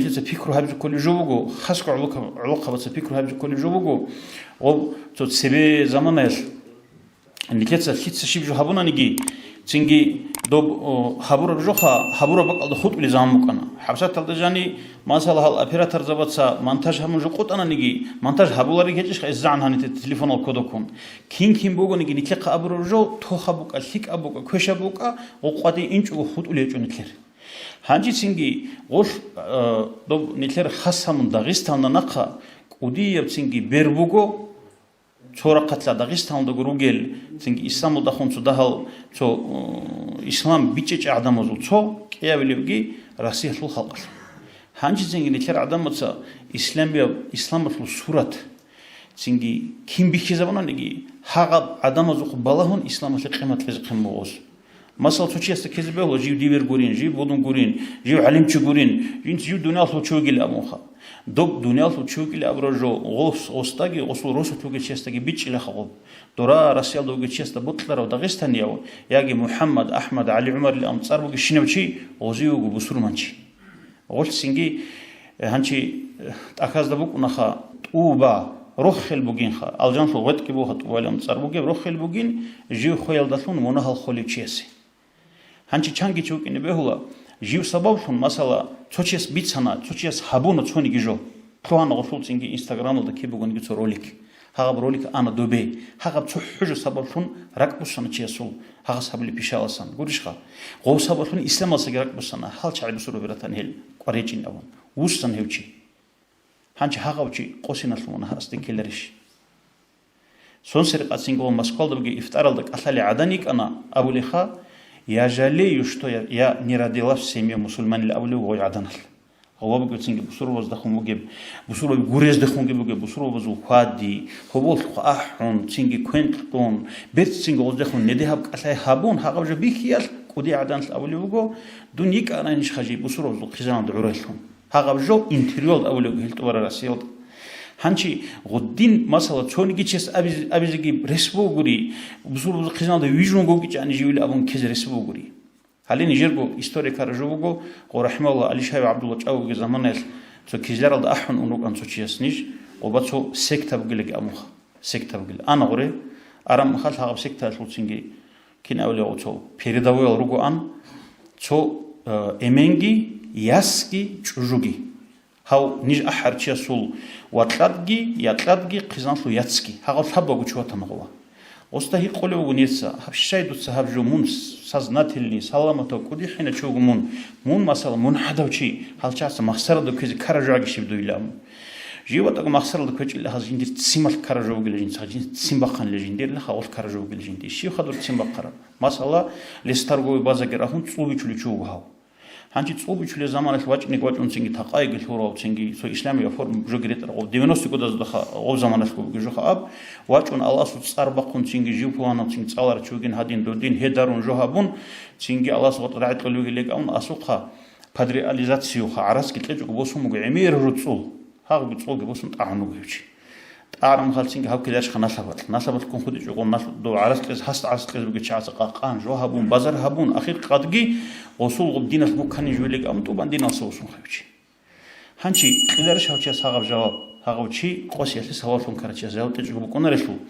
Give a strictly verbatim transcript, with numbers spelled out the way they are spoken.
Нилъеца пикру гьабизе кколеб жо буго, хасго гӀолохъаб-, гӀолохъабаца пикру гьабизе кколеб жо буго, гъоб цо цебе заманаялъ нилъеца лъица щиб жо гьабунаниги, цинги доб, о, гьабураб жоха гьабураб бакӀалда хутӀулеб заман букӀана. ХӀабсаталда жани, масала, гьал операторзабаца монтаж гьабун жо къотӀананиги, монтаж гьабуларел гьечӀищха иззагӀан гьаниб телефонал кодоккун. Кин-кин бугониги нилъехъа абураб жо, тохаб букӀа, лъикӀаб букӀа, квешаб букӀа, гъо къватӀи инчӀого хутӀулей гьечӀо нилъер. Гьанже цинги гъолъ, э, доб нилъер хас гьабун Дагъистаналда нахъа кӀудияб цинги бер буго, цо рахъалъа Дагъистаналдаго ругел, цинги Исламалдахун цо дагьал, цо, э, ислам бичӀчӀичӀеб гӀадамазул цо кӀиабилебги Россиялъул халкъалъ. Гьанже цинги нилъер гӀадамаца исламияб, исламалъул сурат, цинги кин бихьизабунаниги, гьагъаб гӀадамазухъ балагьун исламалъе къимат кьезе хъен буго гъоз. Масала, цо чиясда ккезе бегьула, жив дивер гурин, жив будун гурин, жив гӀалимчи гурин, жинца жив дуниялалъул чи вугилан абунха. Доб дуниялалъул чи вугилан абураб жо гъос-, гъосдаги, гъосул росулъ вугев чиясдаги бичӀчӀилаха гъоб. Дора Россиялда вугев чиясда бокьарав дагъистанияв, яги МухӀаммад, АхӀмад, ГӀали, ГӀумарилан цӀар бугебщинав чи, гъозие вуго бусурманчи. Гъолъ цинги, э, гьанчи, э, тӀахьазда букӀунаха тӀуба, рохел бугинха, алжаналъул гъветӀги бугьа тӀубалилан цӀар бугеб, рохел бугин жив хвеялдалъун мунагьал холев чиясе. Гьанчи чанги чи вукӀине бегьула, жив сабаблъун, масала, цо чияс бицана, цо чияс гьабуна цониги жо. Лъугьана гъолъул цинги Инстаграмалда киб бугониги цо ролик. Гьагъаб ролик ана добе. Гьагъаб цохӀо жо сабаблъун ракӀ буссана чиясул, гьагъас гьабулеб пишаялдасан. Гурищха? Гъов сабаблъун исламалдасаги ракӀ буссана, гьал чагӀи бусурбаби ратани гьел кӀвар гьечӀин абун. Вуссана гьев чи. Гьанчи гьагъав чи къосиналъун вуна гьарасде ккеларищ? Сунсерикъацинго Москвалда бугеб ифтаралда кӀалъалел гӀадан йикӀана абулеха, «Я жалею, что я, я не родилась в семье мусульманин», абулев гъой гӀаданалъ. Гъова бугеб цинги бусурбабаздехун бугеб, бусурбаби гурездехунги бугеб, бусурбабазул хьвади, гьоболлъухъ ахӀун, цинги квен кьун, берцинго гъоздехун неде гьаб кӀалъай гьабун, гьагъаб жо бихьиялъ кӀуди гӀаданалъ абулев вуго, дун йикӀарайнищ хъажи бусурбабазул хъизаналда гӀурайлъун. Гьагъаб жо интервьюялда абулеб гьел тӀубараб Россиялда. Гьанчи гъудин, масала, цониги чияс абиз-, абизеги рес бугури, бусурбабазул хъизаналда вижун гогичӀани живили абун ккезе рес бугури. Гьале нижерго история ккараб жо буго, гъо рахӀимагьуллагь ГӀалишаев ГӀабдулла чӀавуги заманаялъ цо кизляралда ахӀун ун рукӀан цо чияс ниж, гъоба цо секта бугилаги абунха. Секта бугила. Ана гъуре, араб мехалъ гьагъаб сектаялъул цинги кин абулев цо передовойял ругоан, цо, э, эменги, ясги, чӀужуги. Гьав ниж ахӀарчиясул вакьадги, якьадги, хъизаналъул яцги. Гьагъав лъабабго чи ватана гъова. Гъосда гьикъулев вуго нижеца, гьаб щай дуца гьаб жо мун сознательный, саламатав, кӀудихӀина чи вуго мун. Мун, масала, мун гӀадав чи, гьалчагӀаца махсаралда кквезе ккараб жо гьагищеб дуйилан. Жив ватӀаго махсаралда кквечӀила гьаз жиндир ццин малъ ккараб жо вугила жинца, жинца ццин бахъанила жиндир, лаха гъолъ ккараб жо вугила жиндир. Щибха дур ццин бахъараб? Масала, лесторговый базаги рагьун цӀул бичулев чи вуго гьав. Гьанчи цӀул бичулеб заманалъ вачӀинеги вачӀун цинги такъайги лъурав, цинги цо исламияб форма жоги ретӀарав, девяностые годаздаха гъоб заманалъго бугеб жоха аб, вачӀун Аллагьасул цӀар бахъун цинги жив пуланав цинги цӀаларав чи вугин гьадин додин гьедарун жо гьабун, цинги Аллагьасул ватӀа рагӀи кьолевги легавун асухъа, под реализациюха гӀарацги кьечӀого босун буго гӀемер руцӀцӀул. Гьагъуги цӀолги босун тӀагӀун вуго гьев чи. ТӀагӀараб мехалъ цинги гьав кидачиха налъабалъ. Налъабалъ ккун хутӀичӀого налъ-, дов гӀарас кьез, гьасда гӀарас кьез бугеб чагӀаца къакъан жо гьабун, базар гьабун, ахир къадги гъосул гъоб диналъ буккани жо вилеги абун тӀубан диналъа босун хев чи. Гьанчи кьидарищ гьав чияс гьагъаб жаваб? Гьагъав чи къосиялъе саваблъун ккарав чияс жаваб кьечӀого букӀунарелъул,